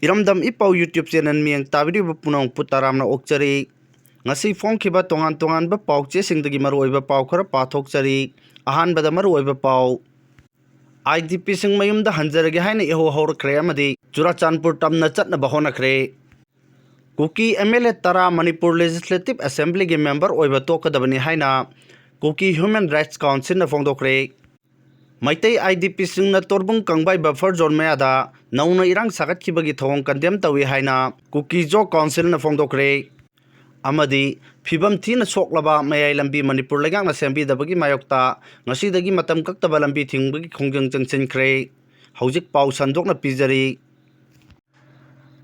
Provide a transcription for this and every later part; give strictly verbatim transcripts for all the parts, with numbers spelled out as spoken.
ꯏꯔꯝꯗꯝ ꯏ ꯄꯥꯎ YouTube channel ꯃꯤꯠꯌꯦꯡ ꯇꯥꯕꯤꯔꯤꯕ ꯄꯨꯝꯅꯃꯛꯄꯨ ꯇꯔꯥꯝꯅ ꯑꯣꯛꯆꯔꯤ꯫ ꯉꯁꯤ ꯐꯣꯡꯈꯤꯕ ꯇꯣꯉꯥꯟ ꯇꯣꯉꯥꯟꯕ ꯄꯥꯎ ꯆꯦꯁꯤꯡꯗꯒꯤ ꯃꯔꯨꯑꯣꯏꯕ ꯄꯥꯎ ꯈꯔ ꯄꯥꯊꯣꯛꯆꯔꯤ꯫ ꯑꯍꯥꯟꯕꯗ ꯃꯔꯨꯑꯣꯏꯕ ꯄꯥꯎ, IDPꯁꯤꯡ ꯃꯌꯨꯝꯗ ꯍꯟꯖꯔꯒꯦ ꯍꯥꯏꯅ ꯏꯍꯧ ꯍꯧꯔꯛꯈ꯭ꯔꯦ ꯑꯃꯗꯤ ꯆꯨꯔꯥꯆꯥꯟꯄꯨꯔ ꯇꯝꯅ ꯆꯠꯅꯕ ꯍꯣꯠꯅꯈ꯭ꯔꯦ꯫ ꯀꯨꯀꯤ MLA ꯇꯔꯥ ꯃꯅꯤꯄꯨꯔ Legislative Assemblyꯒꯤ member ꯑꯣꯏꯕ ꯇꯣꯛꯀꯗꯕꯅꯤ ꯍꯥꯏꯅ ꯀꯨꯀꯤ Human Rights Councilꯅ ꯐꯣꯡꯗꯣꯛꯈ꯭ꯔꯦ꯫ Meitei IDPꯁꯤꯡꯅ ꯇꯣꯔꯕꯨꯡ ꯀꯪꯕꯥꯏ buffer zone ꯃꯌꯥꯗ ꯅꯧꯅ ꯏꯔꯥꯡ ꯁꯥꯒꯠꯈꯤꯕꯒꯤ ꯊꯧꯑꯣꯡ condemn ꯇꯧꯏ ꯍꯥꯏꯅ ꯀꯨꯀꯤ ꯖꯣ Councilꯅ ꯐꯣꯡꯗꯣꯛꯈ꯭ꯔꯦ꯫ ꯑꯃꯗꯤ ꯐꯤꯕꯝ ꯊꯤꯅ ꯁꯣꯛꯂꯕ ꯃꯌꯥꯏ ꯂꯝꯕꯤ ꯃꯅꯤꯄꯨꯔ ꯂꯩꯉꯥꯛꯅ ꯁꯦꯝꯕꯤꯗꯕꯒꯤ ꯃꯥꯌꯣꯛꯇ ꯉꯁꯤꯗꯒꯤ ꯃꯇꯝ ꯀꯛꯇꯕ ꯂꯝꯕꯤ ꯊꯤꯡꯕꯒꯤ ꯈꯣꯡꯖꯪ ꯆꯪꯁꯤꯟꯈ꯭ꯔꯦ꯫ ꯍꯧꯖꯤꯛ ꯄꯥꯎ ꯁꯟꯗꯣꯛꯅ ꯄꯤꯖꯔꯤ꯫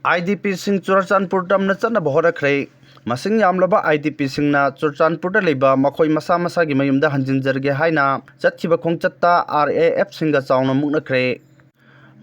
IDPꯁꯤꯡ ꯆꯨꯔꯥꯆꯥꯟꯄꯨꯔ ꯇꯝꯅ ꯆꯠꯅꯕ ꯍꯣꯠꯅꯈ꯭ꯔꯦ꯫ ꯃꯁꯤꯡ ꯌꯥꯝꯂꯕ IDPꯁꯤꯡꯅ ꯆꯨꯔꯥꯆꯥꯟꯄꯨꯔꯗ ꯂꯩꯕ ꯃꯈꯣꯏ ꯃꯁꯥ ꯃꯁꯥꯒꯤ ꯃꯌꯨꯝꯗ ꯍꯟꯖꯤꯟꯖꯔꯒꯦ ꯍꯥꯏꯅ ꯆꯠꯈꯤꯕ ꯈꯣꯡꯆꯠꯇ RAFꯁꯤꯡꯒ ꯆꯥꯎꯅ ꯃꯨꯛꯅꯈ꯭ꯔꯦ꯫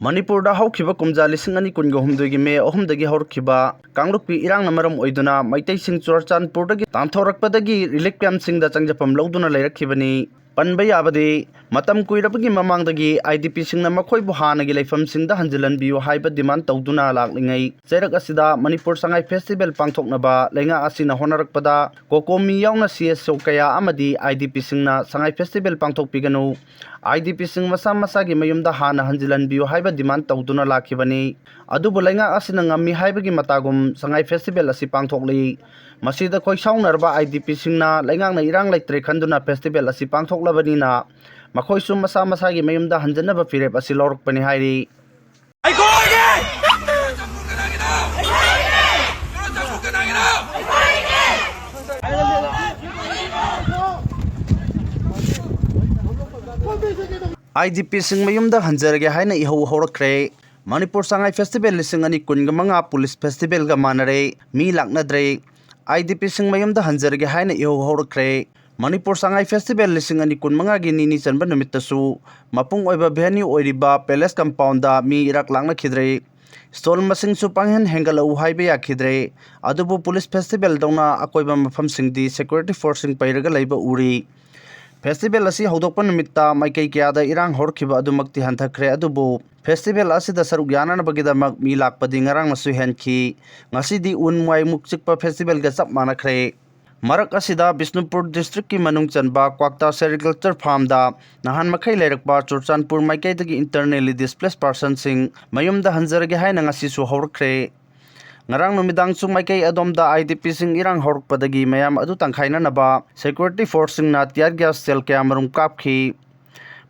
ꯃꯅꯤꯄꯨꯔꯗ ꯍꯧꯈꯤꯕ ꯀꯨꯝꯖꯥ ꯂꯤꯁꯤꯡ ꯑꯅꯤ ꯀꯨꯟꯒ ꯍꯨꯝꯗꯣꯏꯒꯤ ꯃꯦ ꯑꯍꯨꯝꯗꯒꯤ ꯍꯧꯔꯛꯈꯤꯕ ꯀꯥꯡꯂꯨꯞꯀꯤ ꯏꯔꯥꯡꯅ ꯃꯔꯝ ꯑꯣꯏꯗꯨꯅ ꯃꯩꯇꯩꯁꯤꯡ ꯆꯨꯔꯥꯆꯥꯟꯄꯨꯔꯗꯒꯤ ꯇꯥꯟꯊꯣꯔꯛꯄꯗꯒꯤ relief campꯁꯤꯡꯗ ꯆꯪꯖꯐꯝ ꯂꯧꯗꯨꯅ ꯂꯩꯔꯛꯈꯤꯕꯅꯤ꯫ ꯄꯟꯕ ꯌꯥꯕꯗꯤ, ꯃꯇꯝ ꯀꯨꯏꯔꯕꯒꯤ ꯃꯃꯥꯡꯗꯒꯤ IDPꯁꯤꯡꯅ ꯃꯈꯣꯏꯕꯨ ꯍꯥꯟꯅꯒꯤ ꯂꯩꯐꯝꯁꯤꯡꯗ ꯍꯟꯖꯤꯜꯍꯟꯕꯤꯌꯨ ꯍꯥꯏꯕ demand ꯇꯧꯗꯨꯅ ꯂꯥꯛꯂꯤꯉꯩ, ꯆꯩꯔꯛ ꯑꯁꯤꯗ ꯃꯅꯤꯄꯨꯔ ꯁꯉꯥꯏ festival ꯄꯥꯡꯊꯣꯛꯅꯕ ꯂꯩꯉꯥꯛ ꯑꯁꯤꯅ ꯍꯣꯠꯅꯔꯛꯄꯗ COCOMI ꯌꯥꯎꯅ CSO ꯀꯌꯥ ꯑꯃꯗꯤ IDPꯁꯤꯡꯅ ꯁꯉꯥꯏ festival ꯄꯥꯡꯊꯣꯛꯄꯤꯒꯅꯨ, IDPꯁꯤꯡ ꯃꯁꯥ ꯃꯁꯥꯒꯤ ꯃꯌꯨꯝꯗ ꯍꯥꯟꯅ ꯍꯟꯖꯤꯜꯍꯟꯕꯤꯌꯨ ꯍꯥꯏꯕ demand ꯇꯧꯗꯨꯅ ꯂꯥꯛꯈꯤꯕꯅꯤ꯫ ꯑꯗꯨꯕꯨ ꯂꯩꯉꯥꯛ ꯑꯁꯤꯅ ꯉꯝꯃꯤ ꯍꯥꯏꯕꯒꯤ ꯃꯇꯥꯒꯨꯝ ꯁꯉꯥꯏ festival ꯑꯁꯤ ꯄꯥꯡꯊꯣꯛꯂꯤ꯫ ꯃꯁꯤꯗ ꯈꯣꯏ ꯁꯥꯎꯅꯔꯕ IDPꯁꯤꯡꯅ ꯂꯩꯉꯥꯛꯅ ꯏꯔꯥꯡ ꯂꯩꯇ꯭ꯔꯦ ꯈꯟꯗꯨꯅ festival ꯑꯁꯤ ꯄꯥꯡꯊꯣꯛꯂꯕꯅꯤꯅ, ꯃꯈꯣꯏꯁꯨ ꯃꯁꯥ ꯃꯁꯥꯒꯤ ꯃꯌꯨꯝꯗ ꯍꯟꯖꯅꯕ ꯐꯤꯔꯦꯞ ꯑꯁꯤ ꯂꯧꯔꯛꯄꯅꯤ ꯍꯥꯏꯔꯤ꯫ ꯑꯩꯈꯣꯏꯒꯤ IDPꯁꯤꯡ ꯃꯌꯨꯝꯗ ꯍꯟꯖꯔꯒꯦ ꯍꯥꯏꯅ ꯏꯍꯧ ꯍꯧꯔꯛꯈ꯭ꯔꯦ꯫ ꯃꯅꯤꯄꯨꯔ ꯁꯉꯥꯏ festival ꯂꯤꯁꯤꯡ ꯑꯅꯤ ꯀꯨꯟꯒ ꯃꯉꯥ police festivalꯒ ꯃꯥꯟꯅꯔꯦ, ꯃꯤ ꯂꯥꯛꯅꯗ꯭ꯔꯦ꯫ IDPꯁꯤꯡ ꯃꯌꯨꯝꯗ ꯍꯟꯖꯔꯒꯦ ꯍꯥꯏꯅ ꯏꯍꯧ ꯍꯧꯔꯛꯈ꯭ꯔꯦ꯫ ꯃꯅꯤꯄꯨꯔ ꯁꯉꯥꯏ festival ꯂꯤꯁꯤꯡ ꯑꯅꯤ ꯀꯨꯟꯃꯉꯥꯒꯤ ꯅꯤꯅꯤ ꯆꯟꯕ ꯅꯨꯃꯤꯠꯇꯁꯨ ꯃꯄꯨꯡ ꯑꯣꯏꯕ venue ꯑꯣꯏꯔꯤꯕ palace compoundꯗ ꯃꯤ ꯏꯔꯥꯛ ꯂꯥꯛꯅꯈꯤꯗ꯭ꯔꯦ꯫ Stall ꯃꯁꯤꯡꯁꯨ ꯄꯪꯍꯦꯟ ꯍꯦꯟꯒꯠꯂꯛꯎ ꯍꯥꯏꯕ ꯌꯥꯈꯤꯗ꯭ꯔꯦ꯫ ꯑꯗꯨꯕꯨ police festivalꯗꯧꯅ ꯑꯀꯣꯏꯕ ꯃꯐꯝꯁꯤꯡꯗꯤ security forceꯁꯤꯡ ꯄꯩꯔꯒ ꯂꯩꯕ ꯎꯔꯤ꯫ ꯐꯦꯁꯇꯤꯚꯦꯜ ꯑꯁꯤ ꯍꯧꯗꯣꯛꯄ ꯅꯨꯃꯤꯠꯇ ꯃꯥꯏꯀꯩ ꯀꯌꯥꯗ ꯏꯔꯥꯡ ꯍꯧꯔꯛꯈꯤꯕ ꯑꯗꯨꯃꯛꯇꯤ ꯍꯟꯊꯈ꯭ꯔꯦ, ꯑꯗꯨꯕꯨ ꯐꯦꯁꯇꯤꯚꯦꯜ ꯑꯁꯤꯗ ꯁꯔꯨꯛ ꯌꯥꯅꯅꯕꯒꯤꯗꯃꯛ ꯃꯤ ꯂꯥꯛꯄꯗꯤ ꯉꯔꯥꯡꯅꯁꯨ ꯍꯦꯟꯈꯤ꯫ ꯉꯁꯤꯗꯤ ꯎꯟ ꯋꯥꯏꯃꯨꯛ ꯆꯤꯛꯄ ꯐꯦꯁꯇꯤꯚꯦꯜꯒ ꯆꯞ ꯃꯥꯟꯅꯈ꯭ꯔꯦ꯫ ꯃꯔꯛ ꯑꯁꯤꯗ ꯕꯤꯁꯅꯨꯄꯨꯔ ꯗꯤꯁꯇ꯭ꯔꯤꯛꯀꯤ ꯃꯅꯨꯡ ꯆꯟꯕ ꯀ꯭ꯋꯥꯛꯇꯥ ꯁꯦꯔꯤꯀꯜꯆꯔ ꯐꯥꯔꯝꯗ ꯅꯍꯥꯟ ꯃꯈꯩ ꯂꯩꯔꯛꯄ ꯆꯨꯔꯆꯥꯟꯄꯨꯔ ꯃꯥꯏꯀꯩꯗꯒꯤ ꯏꯟꯇꯔꯅꯦꯜꯂꯤ ꯗꯤꯁꯄ꯭ꯂꯦꯁ ꯄꯥꯔꯁꯟꯁꯤꯡ ꯃꯌꯨꯝꯗ ꯍꯟꯖꯔꯒꯦ ꯍꯥꯏꯅ ꯉꯁꯤꯁꯨ ꯍꯧꯔꯛꯈ꯭ꯔꯦ꯫ ꯉꯔꯥꯡ ꯅꯨꯃꯤꯗꯥꯡꯁꯨ ꯃꯥꯏꯀꯩ ꯑꯗꯣꯝꯗ ꯑꯥꯏ ꯗꯤ ꯄꯤꯁꯤꯡ ꯏꯔꯥꯡ ꯍꯧꯔꯛꯄꯗꯒꯤ ꯃꯌꯥꯝ ꯑꯗꯨ ꯇꯪꯈꯥꯏꯅꯅꯕ ꯁꯦꯀ꯭ꯌꯨꯔꯤꯇꯤ ꯐꯣꯔꯁꯁꯤꯡꯅ ꯇꯤꯌꯥꯔ ꯒ꯭ꯌꯥꯁ ꯁꯦꯜ ꯀꯌꯥꯃꯔꯨꯝ ꯀꯥꯞꯈꯤ꯫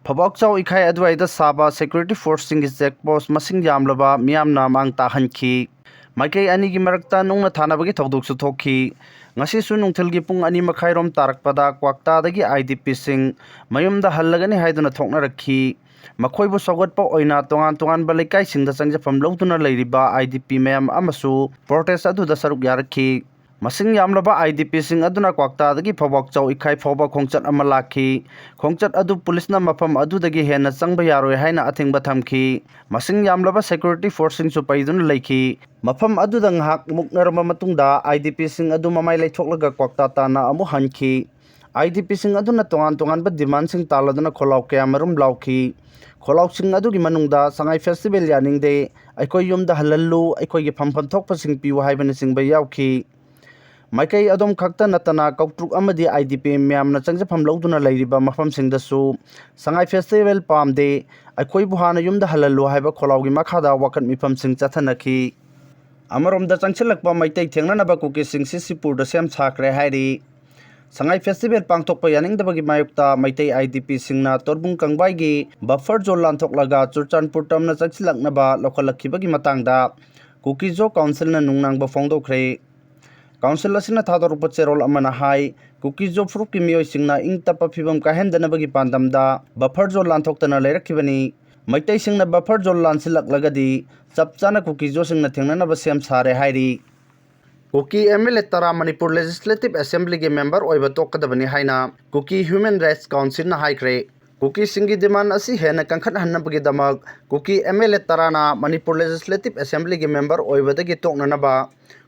ꯐꯕꯥꯎꯆꯥꯎ ꯏꯈꯥꯏ ꯑꯗꯨꯋꯥꯏꯗ ꯁꯥꯕ ꯁꯦꯀ꯭ꯌꯨꯔꯤꯇꯤ ꯐꯣꯔꯁꯁꯤꯡꯒꯤ ꯆꯦꯛ ꯄꯣꯁ ꯃꯁꯤꯡ ꯌꯥꯝꯂꯕ ꯃꯤꯌꯥꯝꯅ ꯃꯥꯡ ꯇꯥꯛꯍꯟꯈꯤ꯫ ꯃꯥꯏꯀꯩ ꯑꯅꯤꯒꯤ ꯃꯔꯛꯇ ꯅꯨꯡꯅ ꯊꯥꯅꯕꯒꯤ ꯊꯧꯗꯣꯛꯁꯨ ꯊꯣꯛꯈꯤ꯫ ꯉꯁꯤꯁꯨ ꯅꯨꯡꯊꯤꯜꯒꯤ ꯄꯨꯡ ꯑꯅꯤ ꯃꯈꯥꯏꯔꯣꯝ ꯇꯥꯔꯛꯄꯗ ꯀ꯭ꯋꯥꯛꯇꯥꯗꯒꯤ ꯑꯥꯏ ꯗꯤ ꯄꯤꯁꯤꯡ ꯃꯌꯨꯝꯗ ꯍꯜꯂꯒꯅꯤ ꯍꯥꯏꯗꯨꯅ ꯊꯣꯛꯅꯔꯛꯈꯤ꯫ ꯃꯈꯣꯏꯕꯨ ꯁꯧꯒꯠꯄ ꯑꯣꯏꯅ ꯇꯣꯉꯥꯟ ꯇꯣꯉꯥꯟꯕ ꯂꯩꯀꯥꯏꯁꯤꯡꯗ ꯆꯪꯖꯐꯝ ꯂꯧꯗꯨꯅ ꯂꯩꯔꯤꯕ ꯑꯥꯏ ꯗꯤ ꯄꯤ ꯃꯌꯥꯝ ꯑꯃꯁꯨ ꯄ꯭ꯔꯣꯇꯦꯁ ꯑꯗꯨꯗ ꯁꯔꯨꯛ ꯌꯥꯔꯛꯈꯤ꯫ ꯃꯁꯤꯡ ꯌꯥꯝꯂꯕ ꯑꯥꯏ ꯗꯤ ꯄꯤꯁꯤꯡ ꯑꯗꯨꯅ ꯀ꯭ꯋꯥꯛꯇꯥꯗꯒꯤ ꯐꯧꯕꯥꯛꯆꯧ ꯏꯈꯥꯏ ꯐꯥꯎꯕ ꯈꯣꯡꯆꯠ ꯑꯃ ꯂꯥꯛꯈꯤ꯫ ꯈꯣꯡꯆꯠ ꯑꯗꯨ ꯄꯨꯂꯤꯁꯅ ꯃꯐꯝ ꯑꯗꯨꯗꯒꯤ ꯍꯦꯟꯅ ꯆꯪꯕ ꯌꯥꯔꯣꯏ ꯍꯥꯏꯅ ꯑꯊꯤꯡꯕ ꯊꯝꯈꯤ꯫ ꯃꯁꯤꯡ ꯌꯥꯝꯂꯕ ꯁꯦꯀ꯭ꯌꯨꯔꯤꯇꯤ ꯐꯣꯔꯁꯁꯤꯡꯁꯨ ꯄꯩꯗꯨꯅ ꯂꯩꯈꯤ꯫ ꯃꯐꯝ ꯑꯗꯨꯗ ꯉꯥꯏꯍꯥꯛ ꯃꯨꯛꯅꯔꯕ ꯃꯇꯨꯡꯗ ꯑꯥꯏ ꯗꯤ ꯄꯤꯁꯤꯡ ꯑꯗꯨ ꯃꯃꯥꯏ ꯂꯩꯊꯣꯛꯂꯒ ꯀ꯭ꯋꯥꯛꯇꯥ ꯇꯥꯟꯅ ꯑꯃꯨꯛ ꯍꯟꯈꯤ꯫ ꯑꯥꯏ ꯗꯤ ꯄꯤꯁꯤꯡ ꯑꯗꯨꯅ ꯇꯣꯉꯥꯟ ꯇꯣꯉꯥꯟꯕ ꯗꯤꯃꯥꯟꯁꯤꯡ ꯇꯥꯜꯂꯗꯨꯅ ꯈꯣꯜꯂꯥꯎ ꯀꯌꯥꯃꯔꯨꯝ ꯂꯥꯎꯈꯤ꯫ ꯈꯣꯜꯂꯥꯎꯁꯤꯡ ꯑꯗꯨꯒꯤ ꯃꯅꯨꯡꯗ ꯁꯉꯥꯏ ꯐꯦꯁꯇꯤꯚꯦꯜ ꯌꯥꯅꯤꯡꯗꯦ, ꯑꯩꯈꯣꯏ ꯌꯨꯝꯗ ꯍꯜꯍꯜꯂꯨ, ꯑꯩꯈꯣꯏꯒꯤ ꯐꯝꯐꯝ ꯊꯣꯛꯄꯁꯤꯡ ꯄꯤꯌꯨ ꯍꯥꯏꯕꯅꯆꯤꯡꯕ ꯌꯥꯎꯈꯤ꯫ ꯃꯥꯏꯀꯩ ꯑꯗꯣꯝ ꯈꯛꯇ ꯅꯠꯇꯅ ꯀꯧꯇ꯭ꯔꯨꯛ ꯑꯃꯗꯤ ꯑꯥꯏ ꯗꯤ ꯄꯤ ꯃꯌꯥꯝꯅ ꯆꯪꯖꯐꯝ ꯂꯧꯗꯨꯅ ꯂꯩꯔꯤꯕ ꯃꯐꯝꯁꯤꯡꯗꯁꯨ ꯁꯉꯥꯏ ꯐꯦꯁꯇꯤꯚꯦꯜ ꯄꯥꯝꯗꯦ, ꯑꯩꯈꯣꯏꯕꯨ ꯍꯥꯟꯅ ꯌꯨꯝꯗ ꯍꯜꯍꯜꯂꯨ ꯍꯥꯏꯕ ꯈꯣꯜꯂꯥꯎꯒꯤ ꯃꯈꯥꯗ ꯋꯥꯀꯠ ꯃꯤꯐꯝꯁꯤꯡ ꯆꯠꯊꯅꯈꯤ꯫ ꯑꯃꯔꯣꯝꯗ ꯆꯪꯁꯤꯜꯂꯛꯄ ꯃꯩꯇꯩ ꯊꯦꯡꯅꯅꯕ ꯀꯨꯀꯤꯁꯤꯡ ꯁꯤꯁꯤꯄꯨꯔꯗ ꯁꯦꯝ ꯁꯥꯈ꯭ꯔꯦ ꯍꯥꯏꯔꯤ꯫ ꯁꯉꯥꯏ ꯐꯦꯁꯇꯤꯚꯦꯜ ꯄꯥꯡꯊꯣꯛꯄ ꯌꯥꯅꯤꯡꯗꯕꯒꯤ ꯃꯥꯌꯣꯛꯇ ꯃꯩꯇꯩ ꯑꯥꯏ ꯗꯤ ꯄꯤꯁꯤꯡꯅ ꯇꯣꯔꯕꯨꯡ ꯀꯪꯕꯥꯏꯒꯤ ꯕꯐꯔ ꯖꯣꯟ ꯂꯥꯟꯊꯣꯛꯂꯒ ꯆꯨꯔꯆꯥꯟꯄꯨꯔ ꯇꯝꯅ ꯆꯪꯁꯤꯜꯂꯛꯅꯕ ꯂꯧꯈꯠꯂꯛꯈꯤꯕꯒꯤ ꯃꯇꯥꯡꯗ ꯀꯨꯀꯤꯖꯣ ꯀꯥꯎꯟꯁꯤꯜꯅ ꯅꯨꯡꯅꯥꯡꯕ ꯐꯣꯡꯗꯣꯛꯈ꯭ꯔꯦ꯫ ꯀꯥꯎꯟꯁꯤꯜ ꯑꯁꯤꯅ ꯊꯥꯗꯣꯔꯛꯄ ꯆꯦꯔꯣꯜ ꯑꯃꯅ ꯍꯥꯏ, ꯀꯨꯀꯤꯖꯣ ꯐꯨꯔꯨꯞꯀꯤ ꯃꯤꯑꯣꯏꯁꯤꯡꯅ ꯏꯪ ꯇꯞꯄ ꯐꯤꯕꯝ ꯀꯥꯏꯍꯟꯗꯅꯕꯒꯤ ꯄꯥꯟꯗꯝꯗ ꯕꯐꯔ ꯖꯣꯟ ꯂꯥꯟꯊꯣꯛꯇꯅ ꯂꯩꯔꯛꯈꯤꯕꯅꯤ꯫ ꯃꯩꯇꯩꯁꯤꯡꯅ ꯕꯐꯔ ꯖꯣꯟ ꯂꯥꯟꯁꯤꯜꯂꯛꯂꯒꯗꯤ ꯆꯞ ꯆꯥꯅ ꯀꯨꯀꯤꯖꯣꯁꯤꯡꯅ ꯊꯦꯡꯅꯅꯕ ꯁꯦꯝ ꯁꯥꯔꯦ ꯍꯥꯏꯔꯤ꯫ ꯀꯨꯀꯤ ꯑꯦꯝ ꯑꯦꯜ ꯑꯦ ꯇꯔꯥ ꯃꯅꯤꯄꯨꯔ ꯂꯦꯖꯤꯁꯂꯦꯇꯤꯚ ꯑꯦꯁꯦꯝꯕ꯭ꯂꯤꯒꯤ ꯃꯦꯝꯕꯔ ꯑꯣꯏꯕ ꯇꯣꯛꯀꯗꯕꯅꯤ ꯍꯥꯏꯅ ꯀꯨꯀꯤ ꯍ꯭ꯌꯨꯃꯦꯟ ꯔꯥꯏꯠꯁ ꯀꯥꯎꯟꯁꯤꯜꯅ ꯍꯥꯏꯈ꯭ꯔꯦ꯫ ꯀꯨꯀꯤꯁꯤꯡꯒꯤ ꯗꯤꯃꯥꯟ ꯑꯁꯤ ꯍꯦꯟꯅ ꯀꯟꯈꯠꯍꯟꯅꯕꯒꯤꯗꯃꯛ ꯀꯨꯀꯤ ꯑꯦꯝ ꯑꯦꯜ ꯑꯦ ꯇꯔꯥꯅ ꯃꯅꯤꯄꯨꯔ ꯂꯦꯖꯤꯁꯂꯦꯇꯤꯚ ꯑꯦꯁꯦꯝꯕ꯭ꯂꯤꯒꯤ ꯃꯦꯝꯕꯔ ꯑꯣꯏꯕꯗꯒꯤ ꯇꯣꯛꯅꯅꯕ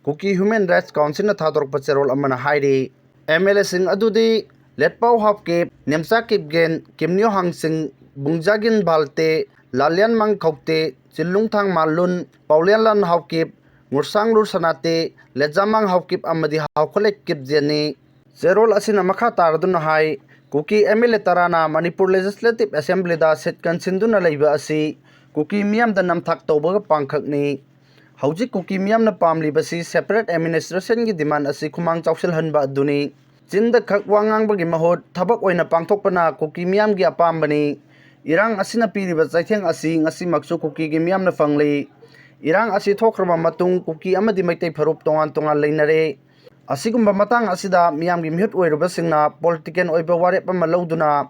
ꯀꯨꯀꯤ ꯍ꯭ꯌꯨꯃꯦꯟ ꯔꯥꯏꯠꯁ ꯀꯥꯎꯟꯁꯤꯜꯅ ꯊꯥꯗꯣꯔꯛꯄ ꯆꯦꯔꯣꯜ ꯑꯃꯅ ꯍꯥꯏꯔꯤ꯫ ꯑꯦꯝ ꯑꯦꯜ ꯑꯦꯁꯤꯡ ꯑꯗꯨꯗꯤ ꯂꯦꯠꯄꯥꯎ ꯍꯥꯎꯀꯤꯞ, ꯅꯦꯝꯆꯥ ꯀꯤꯞꯒꯦꯟ, ꯀꯤꯝꯅ꯭ꯌꯨ ꯍꯥꯡꯁꯤꯡ, ꯕꯨꯡꯖꯥꯒꯤꯟ ꯚꯥꯜꯇꯦ, ꯂꯥꯂꯤꯌꯥꯟ ꯃꯥꯡ ꯈꯧꯇꯦ, ꯆꯤꯜꯂꯨꯡꯊꯥꯡ ꯃꯥꯜꯂꯨꯟ, ꯄꯥꯎꯂꯦꯟꯂꯥꯟ ꯍꯥꯎꯀꯤꯞ, ꯉꯨꯔꯁꯥꯡꯂꯨꯔ ꯁꯅꯥꯇꯦ, ꯂꯦꯖꯥꯃꯥꯡ ꯍꯥꯎꯀꯤꯞ ꯑꯃꯗꯤ ꯍꯥꯎꯈꯣꯂꯦꯛ ꯀꯤꯞꯖꯦꯟꯅꯤ꯫ ꯆꯦꯔꯣꯜ ꯑꯁꯤꯅ ꯃꯈꯥ ꯇꯥꯔꯗꯨꯅ ꯍꯥꯏ, ꯀꯨꯀꯤ ꯑꯦꯝ ꯑꯦꯜ ꯑꯦ ꯇꯔꯥꯅ ꯃꯅꯤꯄꯨꯔ ꯂꯦꯖꯤꯁꯂꯦꯇꯤꯚ ꯑꯦꯁꯦꯝꯕ꯭ꯂꯤꯗ ꯁꯤꯠ ꯀꯟꯁꯤꯟꯗꯨꯅ ꯂꯩꯕ ꯑꯁꯤ ꯀꯨꯀꯤ ꯃꯤꯌꯥꯝꯗ ꯅꯝꯊꯥꯛ ꯇꯧꯕꯒ ꯄꯥꯡꯈꯛꯅꯤ꯫ ꯍꯧꯖꯤꯛ ꯀꯨꯀꯤ ꯃꯤꯌꯥꯝꯅ ꯄꯥꯝꯂꯤꯕꯁꯤ ꯁꯦꯄꯔꯦꯠ ꯑꯦꯗꯃꯤꯅꯤꯁꯇ꯭ꯔꯦꯁꯟꯒꯤ ꯗꯤꯃꯥꯟ ꯑꯁꯤ ꯈꯨꯃꯥꯡ ꯆꯥꯎꯁꯤꯜꯍꯟꯕ ꯑꯗꯨꯅꯤ꯫ ꯆꯤꯟꯗ ꯈꯛ ꯋꯥ ꯉꯥꯡꯕꯒꯤ ꯃꯍꯨꯠ ꯊꯕꯛ ꯑꯣꯏꯅ ꯄꯥꯡꯊꯣꯛꯄꯅ ꯀꯨꯀꯤ ꯃꯤꯌꯥꯝꯒꯤ ꯑꯄꯥꯝꯕꯅꯤ꯫ ꯏꯔꯥꯡ ꯑꯁꯤꯅ ꯄꯤꯔꯤꯕ ꯆꯩꯊꯦꯡ ꯑꯁꯤ ꯉꯁꯤꯃꯛꯁꯨ ꯀꯨꯀꯤꯒꯤ ꯃꯤꯌꯥꯝꯅ ꯐꯪꯂꯤ꯫ ꯏꯔꯥꯡ ꯑꯁꯤ ꯊꯣꯛꯈ꯭ꯔꯕ ꯃꯇꯨꯡ ꯀꯨꯀꯤ ꯑꯃꯗꯤ ꯃꯩꯇꯩ ꯐꯨꯔꯨꯞ ꯇꯣꯉꯥꯟ ꯇꯣꯉꯥꯟ ꯂꯩꯅꯔꯦ꯫ ꯑꯁꯤꯒꯨꯝꯕ ꯃꯇꯥꯡ ꯑꯁꯤꯗ ꯃꯤꯌꯥꯝꯒꯤ ꯃꯤꯍꯨꯠ ꯑꯣꯏꯔꯨꯕꯁꯤꯡꯅ ꯄꯣꯂꯤꯇꯤꯀꯦꯜ ꯑꯣꯏꯕ ꯋꯥꯔꯦꯞ ꯑꯃ ꯂꯧꯗꯨꯅ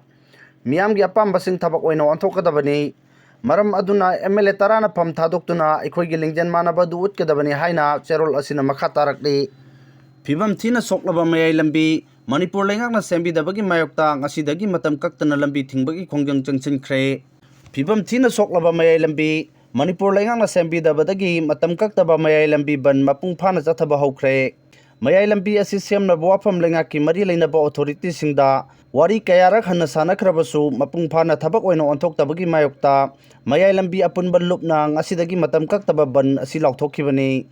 ꯃꯤꯌꯥꯝꯒꯤ ꯑꯄꯥꯝꯕꯁꯤꯡ ꯊꯕꯛ ꯑꯣꯏꯅ ꯑꯣꯟꯊꯣꯛꯀꯗꯕꯅꯤ꯫ ꯃꯔꯝ ꯑꯗꯨꯅ ꯑꯦꯝ ꯑꯦꯜ ꯑꯦ ꯇꯔꯥꯅ ꯐꯝ ꯊꯥꯗꯣꯛꯇꯨꯅ ꯑꯩꯈꯣꯏꯒꯤ ꯂꯤꯡꯖꯦꯜ ꯃꯥꯟꯅꯕ ꯑꯗꯨ ꯎꯠꯀꯗꯕꯅꯤ ꯍꯥꯏꯅ ꯆꯦꯔꯣꯜ ꯑꯁꯤꯅ ꯃꯈꯥ ꯇꯥꯔꯛꯂꯤ꯫ ꯐꯤꯕꯝ ꯊꯤꯅ ꯁꯣꯛꯂꯕ ꯃꯌꯥꯏ ꯂꯝꯕꯤ, ꯃꯅꯤꯄꯨꯔ ꯂꯩꯉꯥꯛꯅ ꯁꯦꯝꯕꯤꯗꯕꯒꯤ ꯃꯥꯌꯣꯛꯇ ꯉꯁꯤꯗꯒꯤ ꯃꯇꯝ ꯀꯛꯇꯅ ꯂꯝꯕꯤ ꯊꯤꯡꯕꯒꯤ ꯈꯣꯡꯖꯪ ꯆꯪꯁꯤꯟꯈ꯭ꯔꯦ꯫ ꯐꯤꯕꯝ ꯊꯤꯅ ꯁꯣꯛꯂꯕ ꯃꯌꯥꯏ ꯂꯝꯕꯤ, ꯃꯅꯤꯄꯨꯔ ꯂꯩꯉꯥꯛꯅ ꯁꯦꯝꯕꯤꯗꯕꯗꯒꯤ ꯃꯇꯝ ꯀꯛꯇꯕ ꯃꯌꯥꯏ ꯂꯝꯕꯤ ꯕꯟ ꯃꯄꯨꯡ ꯐꯥꯅ ꯆꯠꯊꯕ ꯍꯧꯈ꯭ꯔꯦ꯫ ꯃꯌꯥꯏ ꯂꯝꯕꯤ ꯑꯁꯤ ꯁꯦꯝꯅꯕ ꯋꯥꯐꯝ ꯂꯩꯉꯥꯛꯀꯤ ꯃꯔꯤ ꯂꯩꯅꯕ ꯑꯣꯊꯣꯔꯤꯇꯤꯁꯤꯡꯗ ꯋꯥꯔꯤ ꯀꯌꯥꯔꯛ ꯍꯟꯅ ꯁꯥꯟꯅꯈ꯭ꯔꯕꯁꯨ ꯃꯄꯨꯡ ꯐꯥꯅ ꯊꯕꯛ ꯑꯣꯏꯅ ꯑꯣꯟꯊꯣꯛꯇꯕꯒꯤ ꯃꯥꯌꯣꯛꯇ ꯃꯌꯥꯏ ꯂꯝꯕꯤ ꯑꯄꯨꯟꯕ ꯂꯨꯞꯅ ꯉꯁꯤꯗꯒꯤ ꯃꯇꯝ ꯀꯛꯇꯕ ꯕꯟ ꯑꯁꯤ ꯂꯥꯎꯊꯣꯛꯈꯤꯕꯅꯤ꯫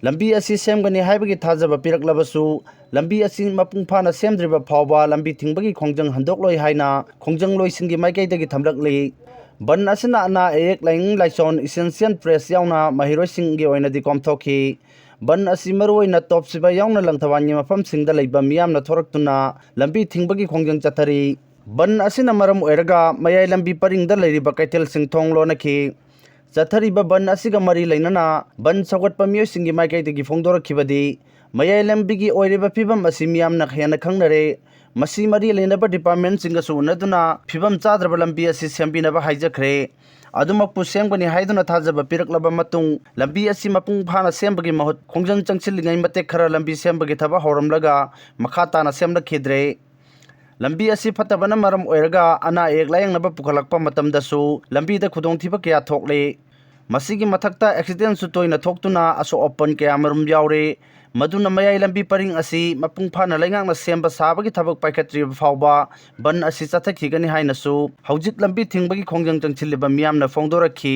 ꯂꯝꯕꯤ ꯑꯁꯤ ꯁꯦꯝꯒꯅꯤ ꯍꯥꯏꯕꯒꯤ ꯊꯥꯖꯕ ꯄꯤꯔꯛꯂꯕꯁꯨ, ꯂꯝꯕꯤ ꯑꯁꯤ ꯃꯄꯨꯡ ꯐꯥꯅ ꯁꯦꯝꯗ꯭ꯔꯤꯕ ꯐꯥꯎꯕ ꯂꯝꯕꯤ ꯊꯤꯡꯕꯒꯤ ꯈꯣꯡꯖꯪ ꯍꯟꯗꯣꯛꯂꯣꯏ ꯍꯥꯏꯅ ꯈꯣꯡꯖꯪꯂꯣꯏꯁꯤꯡꯒꯤ ꯃꯥꯏꯀꯩꯗꯒꯤ ꯊꯝꯂꯛꯂꯤ꯫ ꯕꯟ ꯑꯁꯤꯅ ꯑꯅꯥ ꯑꯌꯦꯛ, ꯂꯥꯏꯅꯤꯡ ꯂꯥꯏꯁꯣꯟ, essential press ꯌꯥꯎꯅ ꯃꯍꯩꯔꯣꯏꯁꯤꯡꯒꯤ ꯑꯣꯏꯅꯗꯤ ꯀꯣꯝꯊꯣꯛꯈꯤ꯫ ꯕꯟ ꯑꯁꯤ ꯃꯔꯨꯑꯣꯏꯅ ꯇꯣꯞ ꯁꯤꯕꯥꯏ ꯌꯥꯎꯅ ꯂꯪꯊꯕꯥꯜꯒꯤ ꯃꯐꯝꯁꯤꯡꯗ ꯂꯩꯕ ꯃꯤꯌꯥꯝꯅ ꯊꯣꯔꯛꯇꯨꯅ ꯂꯝꯕꯤ ꯊꯤꯡꯕꯒꯤ ꯈꯣꯡꯖꯪ ꯆꯠꯊꯔꯤ꯫ ꯕꯟ ꯑꯁꯤꯅ ꯃꯔꯝ ꯑꯣꯏꯔꯒ ꯃꯌꯥꯏ ꯂꯝꯕꯤ ꯄꯔꯤꯡꯗ ꯂꯩꯔꯤꯕ ꯀꯩꯊꯦꯜꯁꯤꯡ ꯊꯣꯡ ꯂꯣꯟꯅꯈꯤ꯫ ꯆꯠꯊꯔꯤꯕ ꯕꯟ ꯑꯁꯤꯒ ꯃꯔꯤ ꯂꯩꯅꯅ ꯕꯟ ꯁꯧꯒꯠꯄ ꯃꯤꯑꯣꯏꯁꯤꯡꯒꯤ ꯃꯥꯏꯀꯩꯗꯒꯤ ꯐꯣꯡꯗꯣꯔꯛꯈꯤꯕꯗꯤ, ꯃꯌꯥꯏ ꯂꯝꯕꯤꯒꯤ ꯑꯣꯏꯔꯤꯕ ꯐꯤꯕꯝ ꯑꯁꯤ ꯃꯤꯌꯥꯝꯅ ꯍꯦꯟꯅ ꯈꯪꯅꯔꯦ꯫ ꯃꯁꯤ ꯃꯔꯤ ꯂꯩꯅꯕ ꯗꯤꯄꯥꯔꯠꯃꯦꯟꯁꯤꯡꯒꯁꯨ ꯎꯅꯗꯨꯅ ꯐꯤꯕꯝ ꯆꯥꯗ꯭ꯔꯕ ꯂꯝꯕꯤ ꯑꯁꯤ ꯁꯦꯝꯕꯤꯅꯕ ꯍꯥꯏꯖꯈ꯭ꯔꯦ꯫ ꯑꯗꯨꯃꯛꯄꯨ ꯁꯦꯝꯒꯅꯤ ꯍꯥꯏꯗꯨꯅ ꯊꯥꯖꯕ ꯄꯤꯔꯛꯂꯕ ꯃꯇꯨꯡ, ꯂꯝꯕꯤ ꯑꯁꯤ ꯃꯄꯨꯡ ꯐꯥꯅ ꯁꯦꯝꯕꯒꯤ ꯃꯍꯨꯠ ꯈꯣꯡꯖꯪ ꯆꯪꯁꯤꯜꯂꯤꯉꯩ ꯃꯇꯦꯛ ꯈꯔ ꯂꯝꯕꯤ ꯁꯦꯝꯕꯒꯤ ꯊꯕꯛ ꯍꯧꯔꯝꯂꯒ ꯃꯈꯥ ꯇꯥꯅ ꯁꯦꯝꯂꯛꯈꯤꯗ꯭ꯔꯦ꯫ ꯂꯝꯕꯤ ꯑꯁꯤ ꯐꯠꯇꯕꯅ ꯃꯔꯝ ꯑꯣꯏꯔꯒ ꯑꯅꯥ ꯑꯌꯦꯛ ꯂꯥꯌꯦꯡꯅꯕ ꯄꯨꯈꯠꯂꯛꯄ ꯃꯇꯝꯗꯁꯨ ꯂꯝꯕꯤꯗ ꯈꯨꯗꯣꯡꯊꯤꯕ ꯀꯌꯥ ꯊꯣꯛꯂꯤ꯫ ꯃꯁꯤꯒꯤ ꯃꯊꯛꯇ ꯑꯦꯛꯁꯤꯗꯦꯟꯁꯨ ꯇꯣꯏꯅ ꯊꯣꯛꯇꯨꯅ ꯑꯁꯣꯛ ꯑꯄꯟ ꯀꯌꯥꯃꯔꯨꯝ ꯌꯥꯎꯔꯦ꯫ ꯃꯗꯨꯅ ꯃꯌꯥꯏ ꯂꯝꯕꯤ ꯄꯔꯤꯡ ꯑꯁꯤ ꯃꯄꯨꯡ ꯐꯥꯅ ꯂꯩꯉꯥꯛꯅ ꯁꯦꯝꯕ ꯁꯥꯕꯒꯤ ꯊꯕꯛ ꯄꯥꯏꯈꯠꯇ꯭ꯔꯤꯕ ꯐꯥꯎꯕ ꯕꯟ ꯑꯁꯤ ꯆꯠꯊꯈꯤꯒꯅꯤ ꯍꯥꯏꯅꯁꯨ ꯍꯧꯖꯤꯛ ꯂꯝꯕꯤ ꯊꯤꯡꯕꯒꯤ ꯈꯣꯡꯖꯪ ꯆꯪꯁꯤꯜꯂꯤꯕ ꯃꯤꯌꯥꯝꯅ ꯐꯣꯡꯗꯣꯔꯛꯈꯤ꯫